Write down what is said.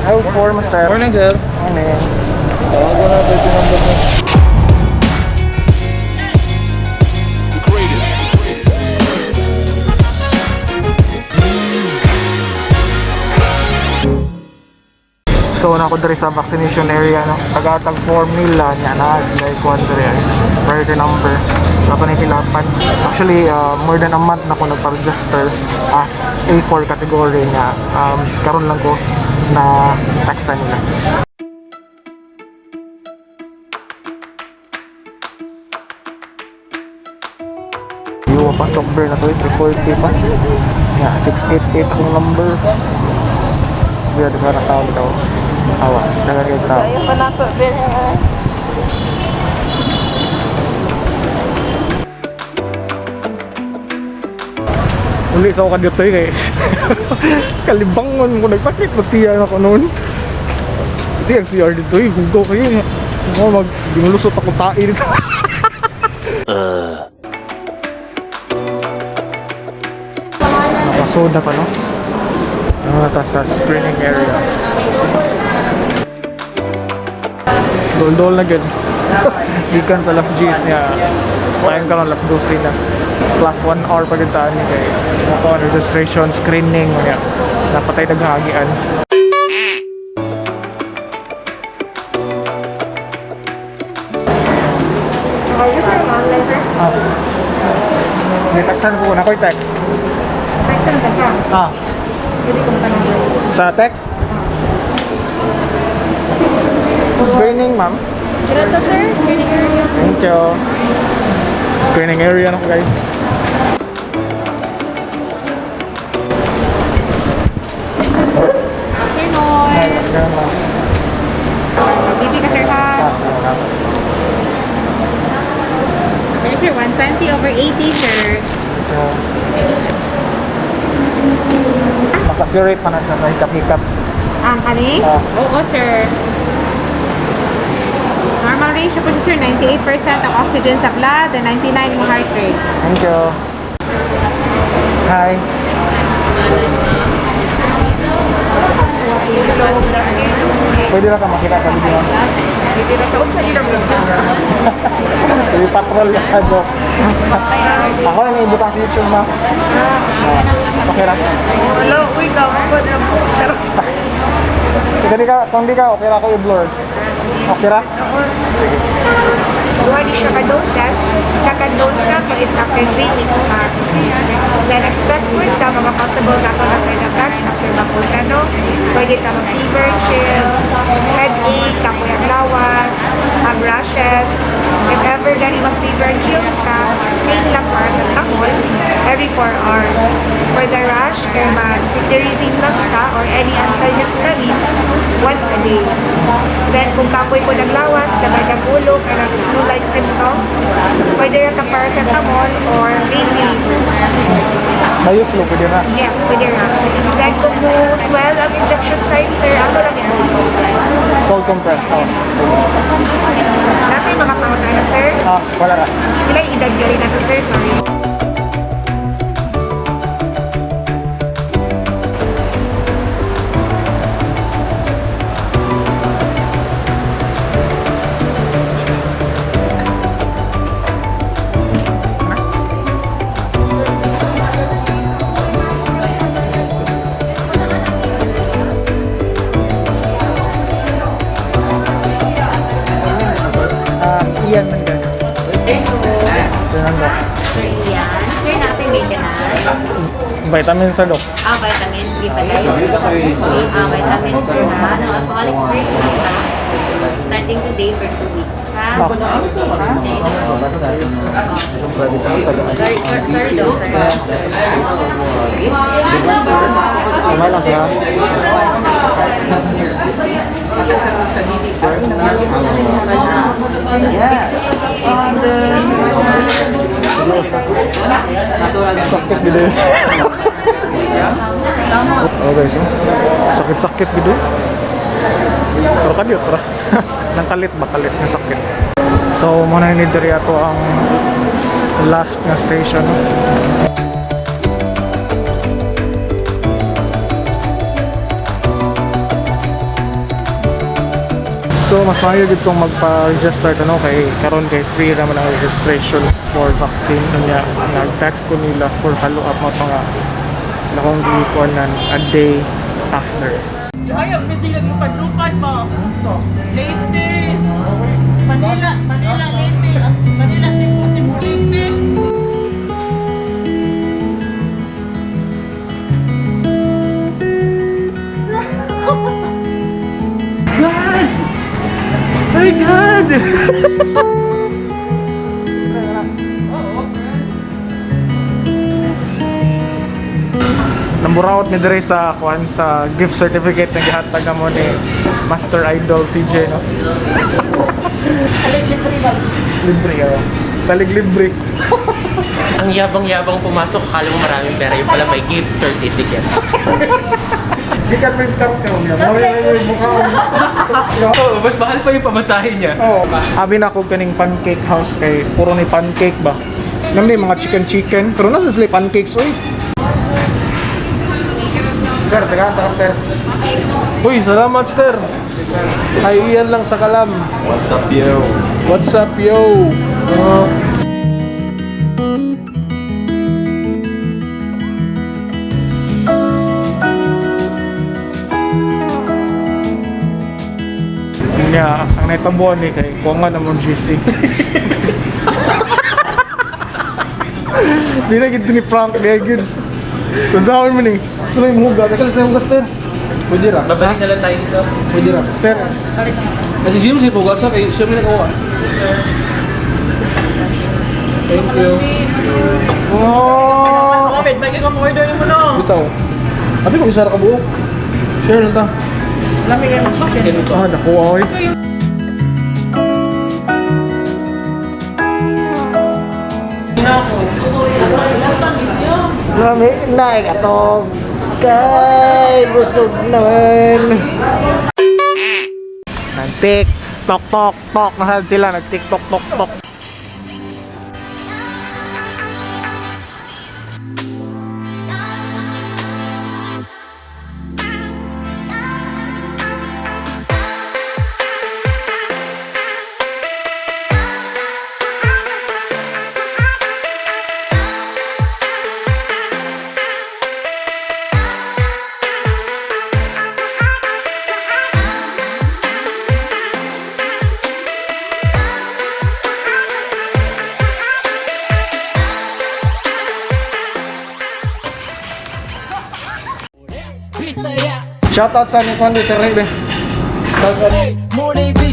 Aisle 4, Master. Morning, sir. Morning. Tawagan na ito yung number mo. The greatest. So na ako diri sa vaccination area, no. Tagatag form nila nya na sila kuan diri ay priority number. Ako na pilapan. Actually, more than a month na ko nagpa-register as A4 category nga karon lang ko na taxa nila. Yung pasok bear na to, 340 pa. Yeah, 688 akong number. Biya, di ba na tao dito? Awa, dagan kayo tao. Ayaw pa na to, Vera. Uli sa ako kadito eh. Kay kalibangon ko, nagsakit na tiyan ako noon. Ito yung CR dito eh, hugaw kayo eh. Ako mag, ginulusot ako tae dito. Nakasoda pa, no? Ano na sa screening area. Dol-dol na gud. Gikan sa last G's niya. Time karon last 12 na. Plus 1 hour pa gud taan ni kay ako ang registration screening niya. Napatay naghagian. Are you from online, sir? Ah. May textan ko na ko'y text. Text na ka. Ah, Pwede ko matanong. Sa text? Screening, ma'am. Sino to, sir? Screening area. Thank you. Screening area na ko, guys. Afternoon. Ganun, ma'am. Busy ka, sir, ha? Ah, sige, ma'am. Okay, sir. 120 over 80, sir. Thank you. Mas accurate pa na siya sa hikap-hikap. Ang kani? Ah. Oo, sir. Normal ratio po siya, sir. 98% ang oxygen sa blood and 99 mo heart rate. Thank you. Hi. Pwede lang ka makita sa video. Hindi na sa unsa nila mo. Pwede patrol ka, joke. Ako na naibutang sa YouTube, ma. Ah, okay ra. Hello, uy ka ako na po. Charot. Kung di ka, okay ra ako i-blur. Okay ra? Sige. Duha ni siya ka doses. Second dose na to is after 3 weeks pa. Then expect po ta mga possible na na side effects after bakuna, no. Pwede ta mag fever, chills, headache, kapoy ang lawas, rashes. If ever gani mag fever and chills ka, take lang paracetamol every 4 hours. For the rash, kay mag cetirizine lang ka or any antihistamine once a day. Then kung kapoy po ng lawas, gamay ng ulo, kanang flu-like symptoms, pwede rin ang paracetamol or pain reliever. Bayo flu, pwede na. Yes, pwede rin. Then kung mo swell ang injection site, sir, ako lang yung cold compress. Cold compress. Oh. Natin mga pangutana, sir. Ah, wala ra. Ilang edad ka rin nato, sir? Sorry. Ah, Ian Mendez. Fernando. Sir Ian. Sir, natin maintenance. Vitamin sa dok. Ah, vitamins. Di pala yun. Okay, ah, vitamins, sir, ha? No alcoholic drink, ha? Starting today for 2 weeks, ha? Ah. Sorry, sorry, sorry, doctor. Tama lang siya. Sakit gitu. Oh guys, oh. Sakit-sakit gitu. Pero kadiyot ra. Nang kalit ba kalit nga sakit. So mo na ni diri ato ang last na station. So mas maayo gid kung magpa-register ta, no, kay karon kay free naman ang registration for vaccine. Nya nag-text ko nila for follow up mo nga akong gikuanan a day after. Ayaw, medyo naglupad-lupad mo. Leyte. Manila, Manila, Leyte. Manila, Cebu, Cebu, Leyte. God! My God! Namburaot ni dire sa kuan sa gift certificate na gihatag mo ni Master Idol CJ, no. Libre ba? Salig libre. Ang yabang-yabang pumasok, akala mo maraming pera, yung pala may gift certificate. Gikan may stop ka niya. May mukha. Oo, mas mahal pa yung pamasahe niya. Oo. Abi na ako kaning pancake house kay puro ni pancake ba. Namni mga chicken chicken pero nasa sila pancakes, oy. Sir, taga ta, sir. Uy, salamat, sir. Ay, iyan lang sa kalam. What's up, yo? What's up, yo? So, Nya, ang naitabuan ni kay kuha nga namon GC. Di na gid ni Frank, di gid. Kung saan mo ni? Tuloy mo huga, kasi sa hugas, sir. Pwede ra. Babalik na lang tayo dito. Pwede ra. Sir, Kasi Jim si Pugasa kay siya may nagawa. Thank you. Oh! Wait, bagay ka order mo, no? Bitaw. Abi ko isa ra ka buok. Share lang ta. Lamig yung chicken. Ah, nakuha oy. Lami na katog. Kay busog naman. Nag-tik tok tok tok na sila, nag-tik tok tok tok. Shoutout sa ni Kwan Duterte. Shoutout.